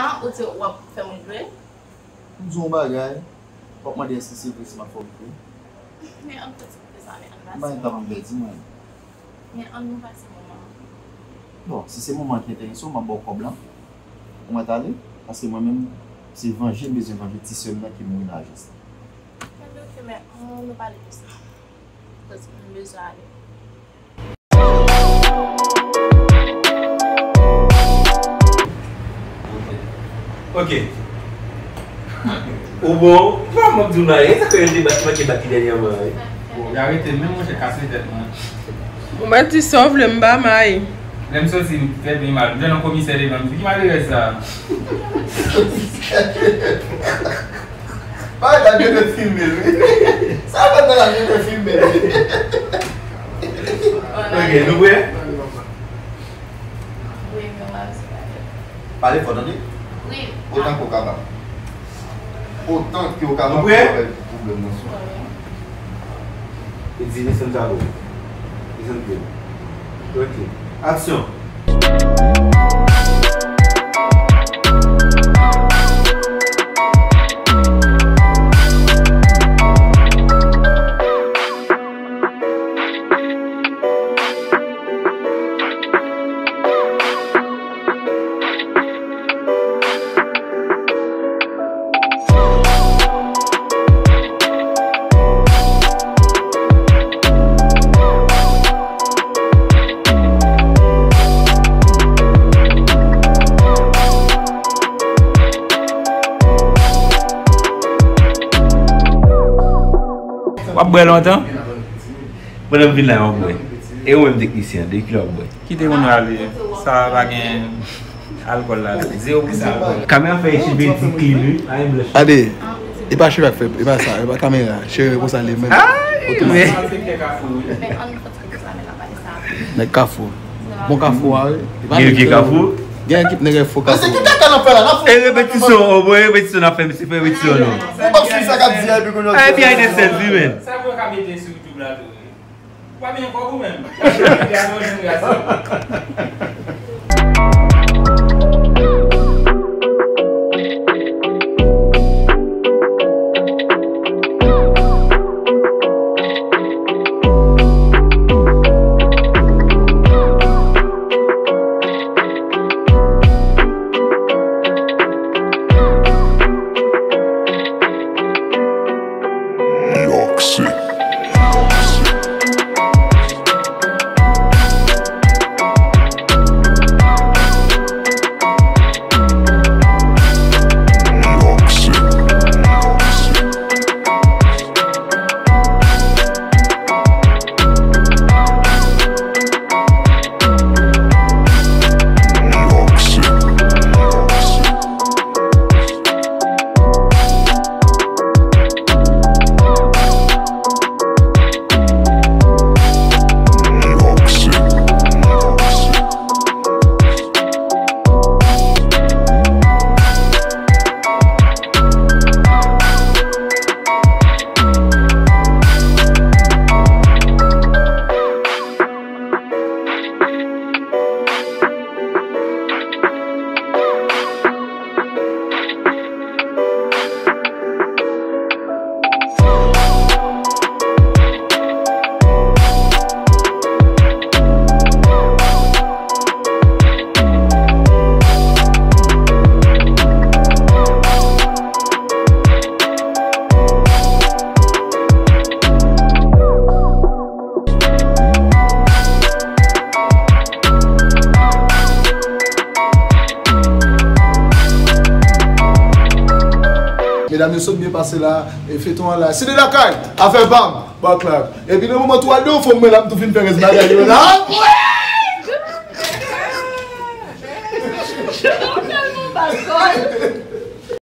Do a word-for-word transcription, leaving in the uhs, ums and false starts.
Ah, ou di w ap fè moun plere? M di w yon bagay, w ap mande èske se vre si m ap fè w plere? Men ann fè ti plis sa, men ann pase yon moman. M pa gen tan pou m pèdi, mwen. Men ann nou pase moman an. Bon, si se moman an ki enterese w, m ap ba w kòb la. Ou mèt ale, paske mwen menm, se vanje m bezwen vanje ti sè m nan ki mouri nan ajans la. Ebyen, oke, men ann nou pale de sa. Paske m bezwen ale. Ok. Ou bon? Kòman m di w la? E sa fè yo te bat, manke bat li dènyèman, wi. Bon, y arete m menm, monchè, kase tèt mwen. Ou mèt di sa w vle, m pa may. Lè m soti, m fè byen mal. M jwenn yon komisè devan m, m di, "Ki malerèz sa a?" Bagay la, yo te filme l, wi. Sa fèt nan la, yo te filme l, wi. Ok, nou prè? Wi, nou prè. Pale fò, tande? Wi. Otan ke w kapab. Otan ke w kapab. Nou prè? Pou pwoblèm nan sou. E di, desann chapo. Desann pye w. Ok. Aksyon. W ap bwè lontan? Pandan m vin la, w ap bwè. E ou menm teknisyen, de kilè w ap bwè? Kite moun rale. Sa pa gen alkòl ladan. Zewo pousan alkòl. Kamera fè cheve di klin, wi. Pa gen blanch. Gade, e pa cheve k fè, e pa sa, e pa kamera. Cheve konsa li menm. Ay, men. Nèg Kafou. Bon Kafou a, wi. Gen vye Kafou? Gen ekip nèg fò Kafou. E repetisyon, o, bon, repetisyon n ap fè, misye fè repetisyon, non. Ou p ap swiv sa k ap di a, epi kounye a. Ay, behind the scenes, wi, men. Sa pou yo ka mete sou YouTube la, tou, wi. Ou pa byen kòb ou menm. Gade yon jenn gason. Medam yo sot byen pase la, e feyton an la. Side Lakay, afè pam, Bòklab. Epi nan moman tou al de yon fo mwen la, m tou fin fè rès bagay yo la. Ou tèlman bat kòl.